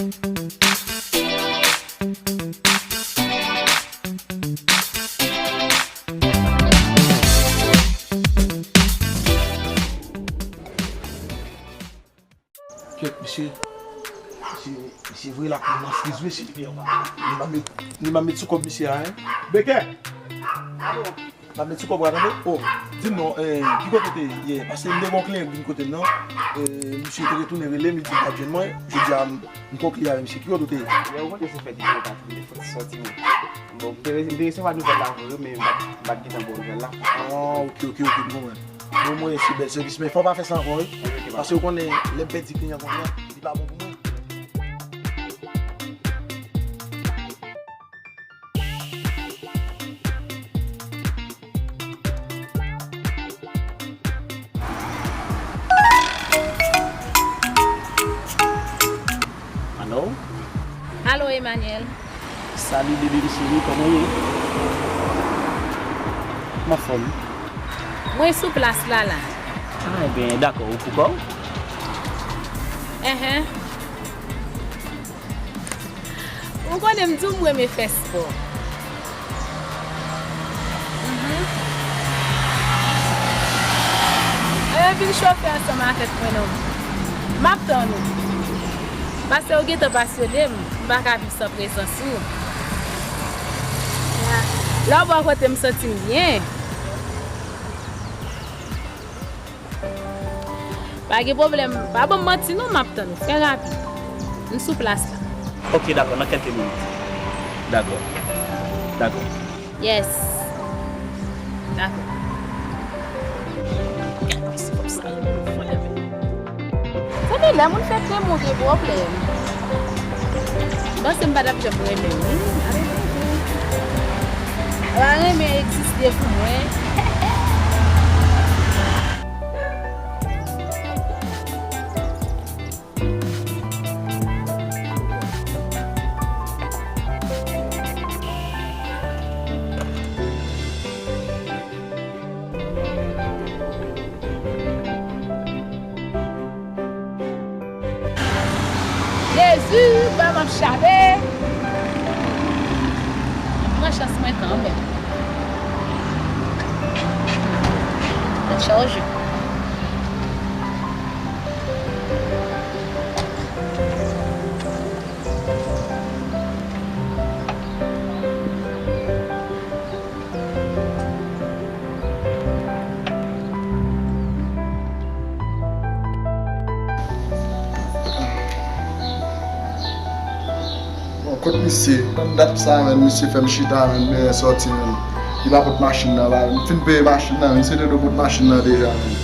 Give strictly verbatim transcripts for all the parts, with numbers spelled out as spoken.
Kèt, mesye. Mesye, mesye vre la, kòm nan friz, mesye. Li pa met, li pa met sou kòb misye a, en. Bekè! Pa met sou kòb la, tande? Oh, di m non, eh, ki kote w te ye? Paske m te gen yon kliyan k vin kote m nan. Eh, misye te retounen rele m, li di l pa t jwenn mwen. Jodi a, m, m kontre avè misye. Ki kote w te ye? Lè ou kontre se fèt, li di mwen pa t vin, fòk sòti mwen. Bon, m te re-, m te resevwa nouvèl la vre, men m pa t, m pa t gentan ba w nouvèl la. Ah, ok, ok, ok, m konprann. Bon, mwen, se bèl sèvis, men fò w pa fè sa ankò, wi. Paske w konnen, lè m pèdi kliyan konsa, li pa bon pou mwen. Alo? Alo, Emmanuel. Salut bébé m cheri, kòman w ye? M anfòm. Mwen sou plas la la. Ah, ebyen, dakò, ou pou kò w? Enhen. Ou konnen m di w m renmen fè spò. Mhm. Ann vin chofe ansanm avèk mwen non. M ap tann ou. Paske ou gentan pasyone m, m pa ka viv san prezans ou. Lè w bò kote m santi m byen. Pa gen pwoblèm, pa ban m manti non, m ap tann ou. Fè rapid. M sou plas la. Ok, dakò, nan kèlke minit. Dakò. Dakò. Yes. Dakò. Gad pis kòb sa yo, fò leve. Sa vle lè moun fè kremon gen pwoblèm. M panse m pa t ap janm renmen m, wi. Ala renmen egziste pou mwen. Jezi, ba m ap chape. Mwen pran chans mwen kanmenm. Tèt chaje. Bon, kot misye? Tann dat sa, menn, misye fè m chita, menn, m bezwen sòti, menn. Li pa pot machin nan la. M fin peye machin nan, misye te dwe pot machin nan deja, menn.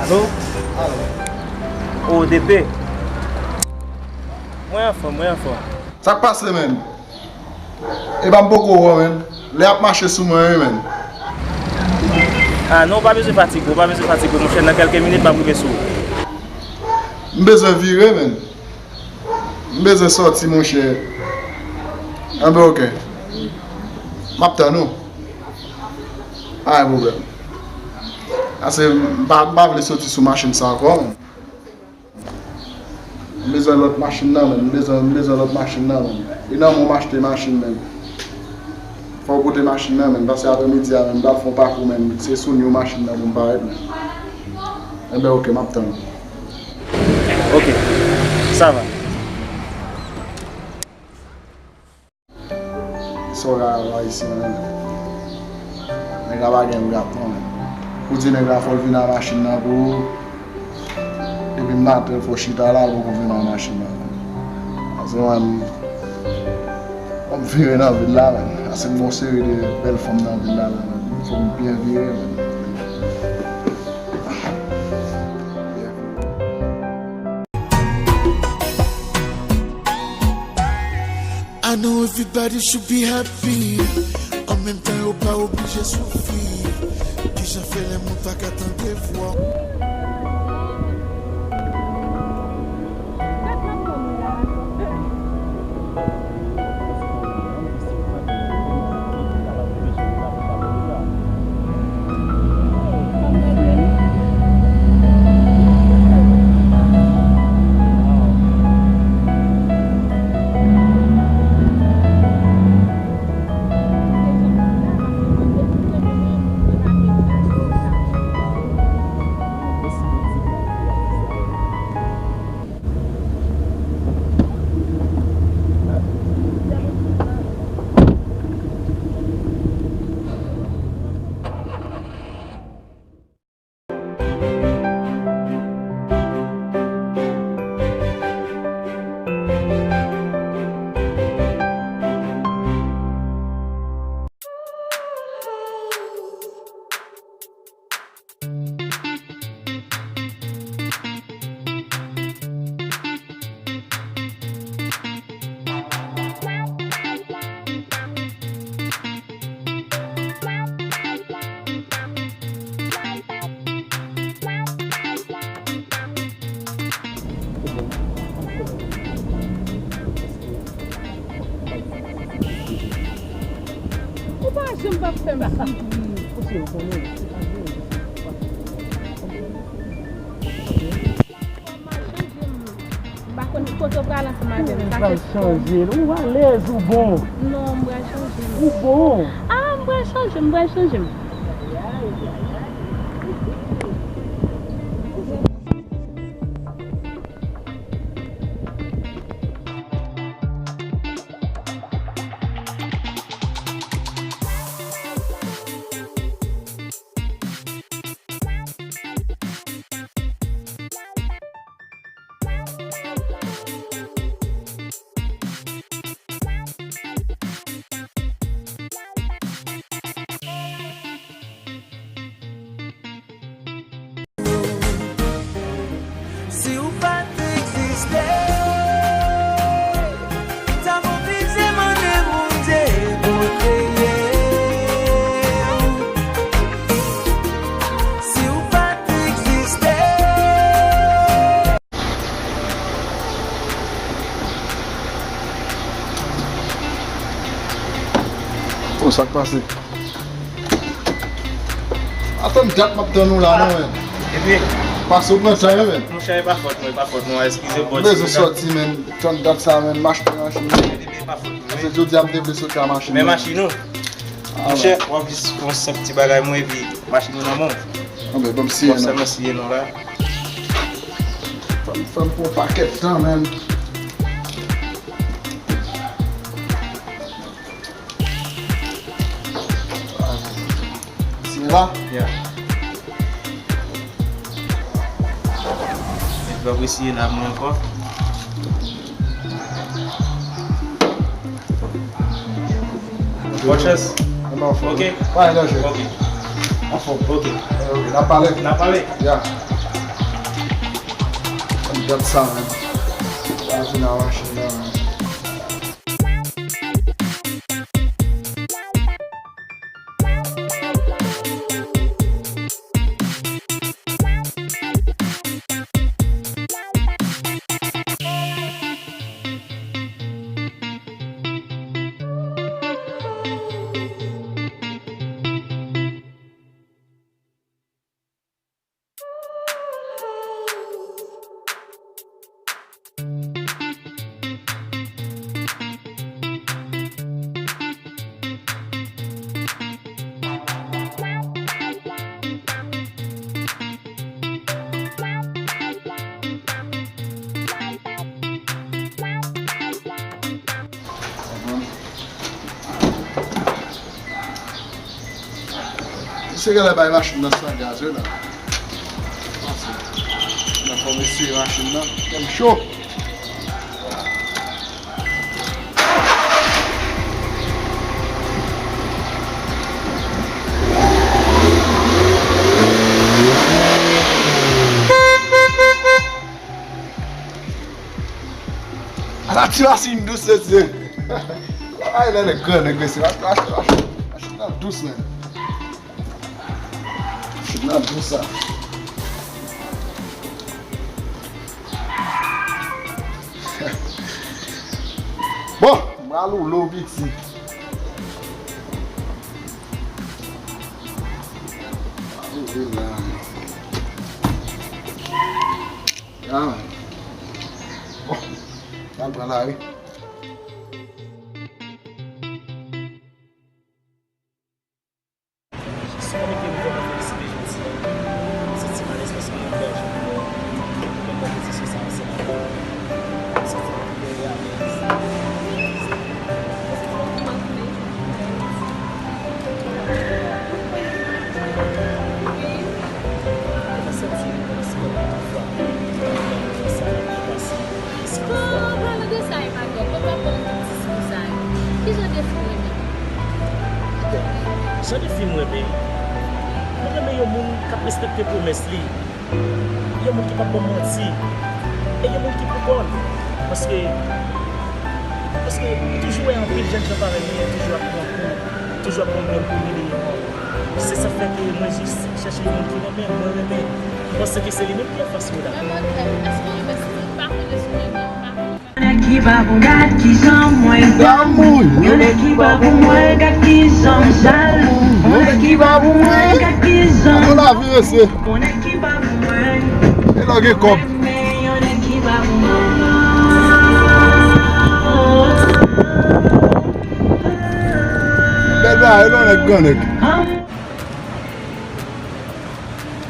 Alo? Alo? O, D P. Mwen anfòm, mwen anfòm. Sa k pase, menn? Epa m poko wè w, menn. Lè ap mache sou mwen, wi, menn. A, non, ou pa bezwen fatige, ou pa bezwen fatige, monchè. Nan kèlke minit, m ap rive sou ou. M bezwen vire, menn. M bezwen sòti, monchè. Anben, oke. M ap tann ou. Pa gen pwoblèm. Paske m pa, m pa vle soti sou machin sa ankò. M bezwen lòt machin nan, menn. M bezwen, m bezwen lòt machin nan, menn. E nan men w m achte machin, menn. Fò w pote machin nan, menn. Paske aprèmidi a, menn, m pral fè yon pakou, menn. Se sou niwo machin nan pou m parèt, menn. Enben, oke, m ap tann ou. Ok, ça va. Sa w ka wè ayisyen an, menn. Nèg la pa gen grat non, menn. Ou di nèg la fò l vin ak machin nan pou ou. Depi maten l fè w chita la, l poko vin ak machin nan, menn. Paske mwen, m ap vire nan vil la, menn. Paske m gen yon seri de bèl fanm nan vil la, la, menn. Fò m byen vire, menn. I know everybody should be happy. An menm tan yo pa oblije soufri. Kijan fè lè moun pa ka tande vwa w? Ou pa janm p ap fè m soufri. Ou se ou konnen, se pa vre. M pa konn kote w pral ansanm avè m. Ou pral chanje, ou alèz, ou bon. Non, m pral chanje. Ou bon. Ah, m pral chanje, m pral chanje. Si w pa t egziste, m t ap oblije mande Bondye kote ye. Si w pa t egziste. Oh, sa k pase? Atann dat m ap tann ou la, non, men. Epi, pase w pran tan, men. Monchè, e pa fòt mwen, e pa fòt mwen, eskize, bò, m bezwen sòti, men. Tann dat sa, men, m achte machin. Epi, e pa fòt mwen. Se jodi a m te vle soti a machin. Men machin ou? Ah, monchè, w ap jis fè yon senp ti bagay mwen, epi machin ou nan men w. Anben, ban m siye non. W ap sèlman siye non la. Fè m, fè m pran pakèt tan, men. Siye la? Yeah. Mèt pa pou siye la mwen ankò. Bon chans. Ok. Pa gen danje. Ok. Anfòm. Ok. Ok, n ap pale. N ap pale. Yeah. Ann gad sa, men. Sa vin a machin nan, men. Misye genlè bay machin nan san gaz, wi, la. Pase. Nan fò m eseye machin nan. Kè m cho. Ala ti machin dous, mesye. Ay, lè nèg gran nèg, mesye. Machin, machin, machin, machin nan dous, men. Machin nan dous, sa. Bon, m pral woule w piti. Rive la. Ya, men. Bon, m al pran lari. Sa w mete m vrèman felisite jodi a. M santi m alèz paske m angaje pou mwen. Pou mwen konpozisyon sa ansanm avè w. M santi m pi byen e alèz. Mwen santi m konsi m ap fwa. Mwen santi m ap pase. Bon, palan de sa, Emmanuel, bon, pa pran tout diskou sa yo. Ki jan de fi w renmen? Bon, jan de fi m renmen, mwen renmen yon moun k ap respekte pwomès li, yon moun ki p ap ban m manti, e yon moun ki pou kò l. Paske, paske m toujou wè anpil jèn jan parèy mwen yo toujou ap pran kou, toujou ap pran grenn pou imilye yo. Se sa k fè ke mwen jis chèche yon moun ki renmen, mwen renmen. M panse ke se li menm ki anfas mwen la. Mwen, mwen, èske w renmen si moun pa konnen si w renmen, ou pa konnen? Nèg ki pa pou gad kijan mwen damou yo. Nèg ki pa pou mwen gad kijan m Jalou, yon nèg ki pa pou mwen. A mon avi, mesye, e lè w gen kòb. Bèl bagay, e lè w nèg gran nèg.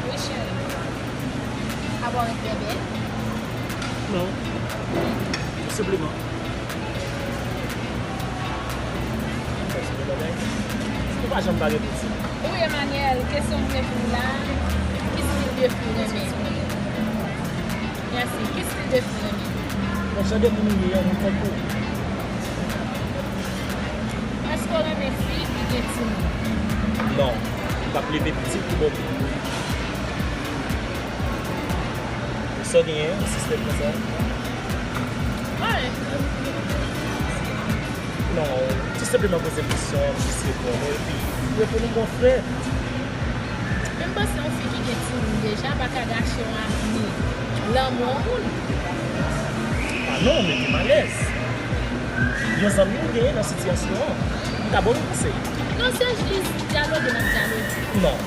Wi, cheri. Apa w ret bèbè? Non. Tou senpleman. Ou pa janm pa gen pitit. Wi, Emmanuel, kesyon m gen pou w la, ki stil de fi w renmen? Mèsi. Ki stil de fi w renmen? Bon, jan de moun ou ye a, moun tankou w. Èske w renmen fi ki gen timoun? Non. M p ap leve pitit pou bòbòt. Sa w genyen, yon sistèm konsa? Anyen. Non, tou senpleman poze kesyon an, m jis reponn ou, epi reponn ou bon frè. Men m panse yon fi ki gen timoun deja pa ka gache yon avni lanmou yon moun. A non, w mete m alèz. Yon zanmi m genyen nan sitiyasyon an. M ka ba w yon konsèy. Non, se jis dyaloge n ap dyaloge. Non.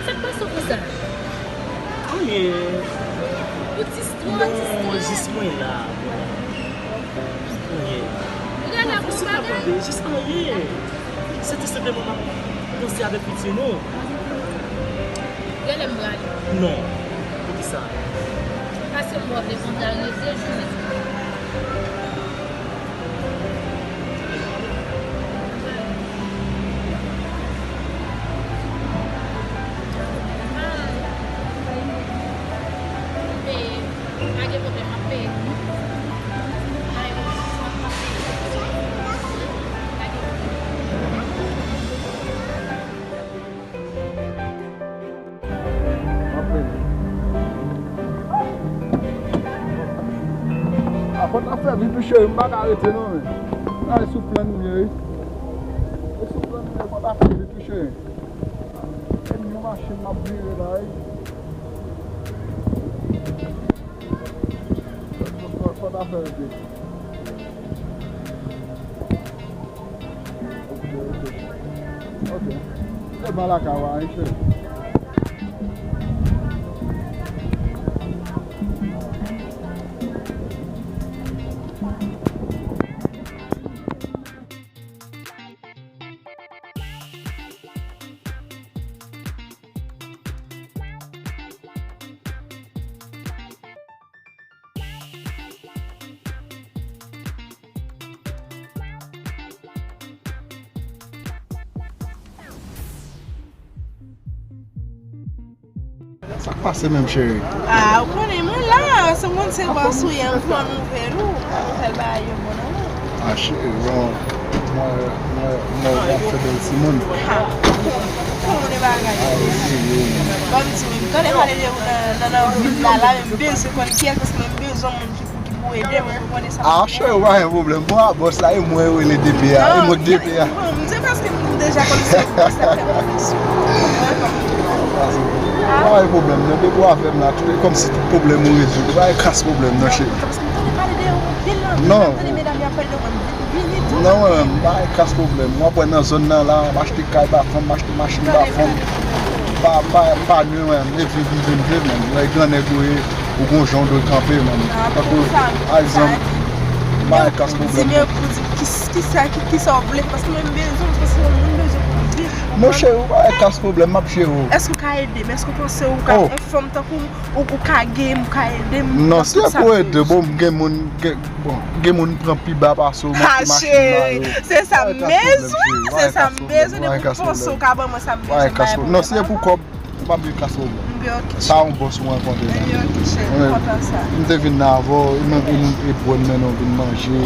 Sa k pase w konsa? Anyen. Ou ti stwò, ti stwò. Non, jis mwen la. Anyen. Ou gen la pou bagay? Jis anyen. Se tou senpleman m ap panse avèk pitit nou. Genlè m prale. Non. Poukisa? Paske m wè w te konn al rete jounen. M peye. Pa gen pwoblèm, m ap peye. Pa gen pwoblèm. Pa gen pwoblèm. M ap vini. A, fò n ap fè vit wi cheri, m pa ka rete non men. Ay, sou plan nou ye wi. E sou plan nou ye, fò n ap fè vit wi cheri. E yon machin m ap vire la wi. Fò, fò, fò n ap fè vit. Ok, ok. Ok. Se pa lakay ou a, wi, cheri. Sa k pase menm, cheri? Ah, ou konnen mwen la, se mwen se bòs ou ye, m pran nouvèl ou, nouvèl bagay yo bon nan ou. Ah, cheri, bon, mwen, mwen, mwen wè w ap fè bèl timoun. Ha, kòman de bagay? Ah, wi, wi, wi. Ban m di w, m tande pale de ou nan, nan, nan vil la, la, men m bezwen konn kiyès, paske mwen bezwen moun ki pou, ki pou ede m, ou konnen sa. Ah, cheri, pa gen pwoblèm. Bon, a bòs la, e mwen yo rele D P a, e mwen D P a. Bon, m di paske m deja konn se bòs la fè koneksyon. Ah, Pa gen pwoblèm, non, depi w avè m la, tout, kòmsi tout pwoblèm ou rezoud. Pa gen kras pwoblèm, non, cheri. Paske m tande pale de ou anpil, anpil, non, m tande medam yo ap pale de ou, m vin, vin vin tou. Non, mwen menm, pa gen kras pwoblèm. W ap wè nan zòn nan la, m achte kay ba fanm, m achte machin ba fanm. Pa, pa, pa nwi, mwen, e viv, m vin viv, mwen. Lè grannèg ou ye, ou gon jan w dwe kanpe, mwen. Tankou, pa egzanp, pa gen kras pwoblèm. Di m, pou di, ki, ki sa, ki, ki sa w vle, paske mwen m bezwen, paske yon moun bezwen pou m viv. Mon cheri, ou pa gen kras pwoblèm, m ap jere w. Èske w ka ede m? Èske w panse ou ka, yon fanm tankou m, ou, ou ka gen m, ou ka ede m? Non, se pou ede, bon, gen moun, gen, bon, gen moun pran pi ba pase w, machin ba yo. Se sa m bezwen, se sa m bezwen, depi w panse w ka ban mwen sa m bezwen, bay mwen. Non, se pou kòb, ou pa gen kras pwoblèm. Sa yon bòs ou rankontre. Ebyen, ok, cheri, m kontan sa. M te vin la avè w, e mwen vin, e bwè m mennen w vin manje,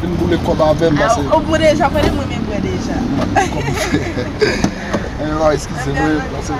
vin boule kòb avè m, pase. Ou bwè deja, konnen mwen renmen bwè deja. Anyway, eskize mwen, pase.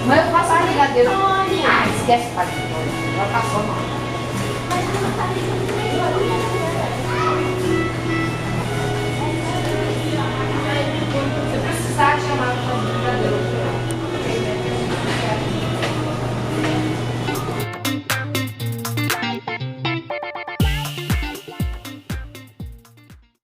Mwen pa sa li gade non. Ay, skèch pa di non. Mwen pa kòman.